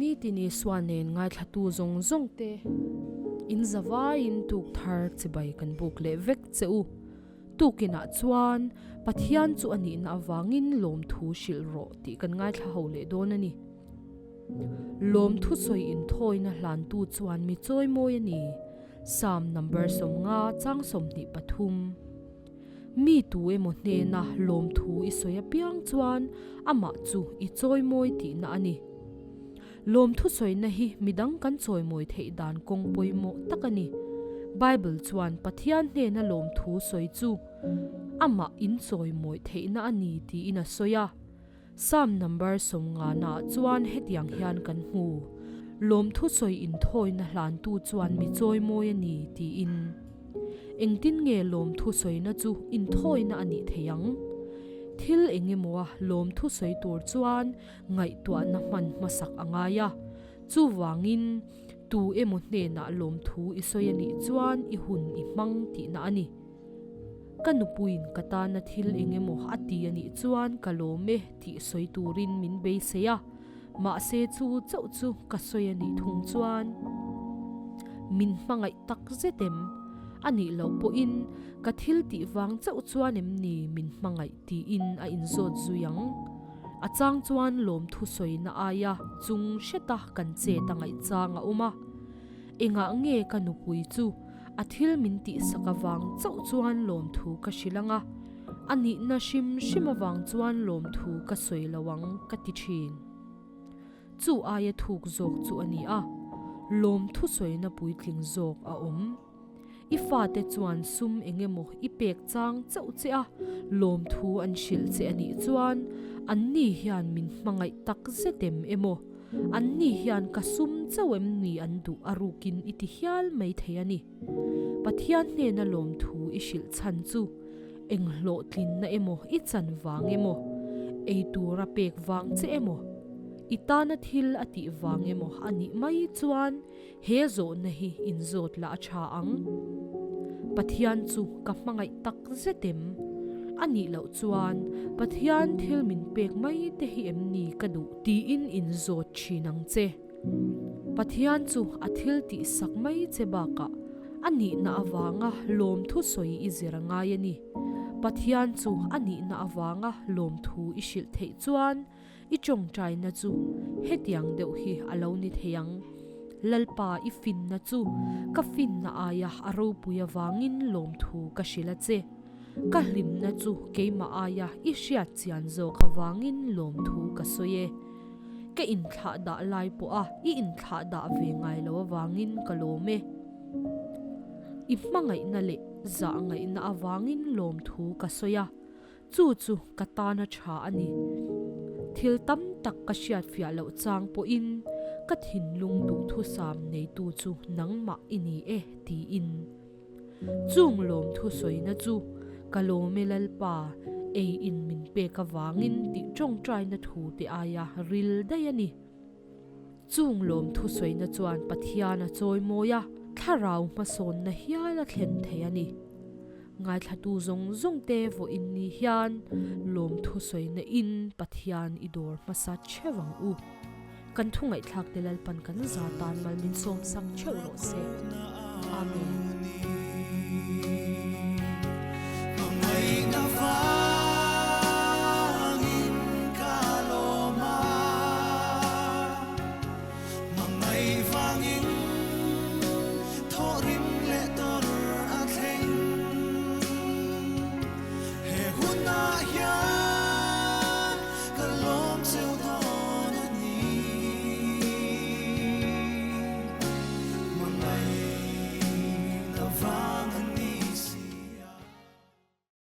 Nitin Isua nen ngaithlatu zawng zawng te in zavaiin tuk thar chibai kan buk leh vek che u. Tukinah chuan Pathian chu a nihna avangin lawmthu hrilh rawh tih kan ngaithla ho leh dawn a ni. Lawmthu sawi inthawina hlantu chuan mi chawimawi a ni, Psalm number 50 chang 23. Mi tu emaw hnena lawmthu i sawi apiang chuan amah chu i chawimawi tihna a ni. Lawmthu sawina hi midang kan chawimawi theih dan kawng pawimawh tak a ni. Bible chuan Pathian hnena lawmthu sawi chu amah in chawimawi theihna a ni tiin a sawi a. Psalm number 50 ah chuan hetiang hian kan hmu, Lawmthu sawi inthawina hlantu chuan mi chawimawi a ni, tiin. Engtin nge lawmthu sawina chu inthawina a nih theih ang? Thil eng emawa lawmthu sawi tur chuan ngaihtuahna hman hmasak a ngai a. Chuvangin, tu emaw hnenah lawmthu i sawi a nih chuan i hun i hmang tihna a ni. Ka nupuiin ka tana thil eng emaw a ti a nih chuan ka lawm e tih sawi turin min beisei a, mahse chu chauh chu ka sawi a nih thung chuan min hmangaih tak zet em? A nih loh pawhin ka thil tih vang chauh chuan em ni min hmangaih tiin a inzawt zui ang. A chang chuan lawmthu sawina aia chung hreta kan chet a ngaihchang a awm a. Engah nge ka nupui chu a thil min tihsak avang chauh chuan lawmthu ka hrilh ang a, a nihna hrim hrim avang chuan lawmthu ka sawi lo ang ka ti thin. Chu aia thuk zawk chu a ni a, lawmthu sawina puitling zawk a awm. I fate chuan sum eng emaw i pek chang chauh che a, lawmthu an hrilh che a nih chuan anni hian min hmangaih tak zet em emaw? Anni hian ka sum chauh em ni an duh a rukin i ti hial mai thei a ni. Pathian hnena lawmthu i hrilh chhan chu eng hlawhtlinna emaw i chan vang emaw, ei tura pek vang che emaw, i tana thil a tih vang emaw a nih mai chuan he zawhna hi inzawt la a tha ang. Pathian chu ka hmangaih tak zet em? A nih loh chuan Pathian thil min pek mai te hi em ni ka duh tiin inzawt thin ang che. Pathian chu a thil tihsak mai che bakah a nihna avanga lawmthu sawi i zir a ngai a ni. Pathian chu a nihna avanga lawmthu i hrilh theih chuan I tawngtaina chu hetiang deuh hi a lo ni thei ang, Lalpa i finna chu ka finna aia a ropui avangin lawmthu ka hrilh a che. Ka hlimna chu keimah aia i hriat chian zawk avangin lawmthu ka sawi e. Ka inthlah dah lai pawha i inthlah dah ve ngai lo avangin ka lawm e. I hmangaihna leh zahngaihna avangin lawmthu ka sawi a. Chu chu ka tana tha a ni. Thil tam tak ka hriatfiah loh chang pawhin ka thinlung duhthusam neitu chu nangmah i ni e tiin. Chung lawmthusawina chu ka lawm e Lalpa, ei in min pek avangin tih tawngtaina thu te aia ril daih a ni. Chung lawmthusawina chuan Pathian a chawimawi a, thlarau hmasawnna hial a thlen thei a ni. Ngaithlatu zawng zawng te vawiin ni hian lawmthusawina in Pathian i dawr hmasa theuh ang u. Kan thu ngaihthlak te Lalpan kan za tan mal min sawmsak theuh rawh se. Amen.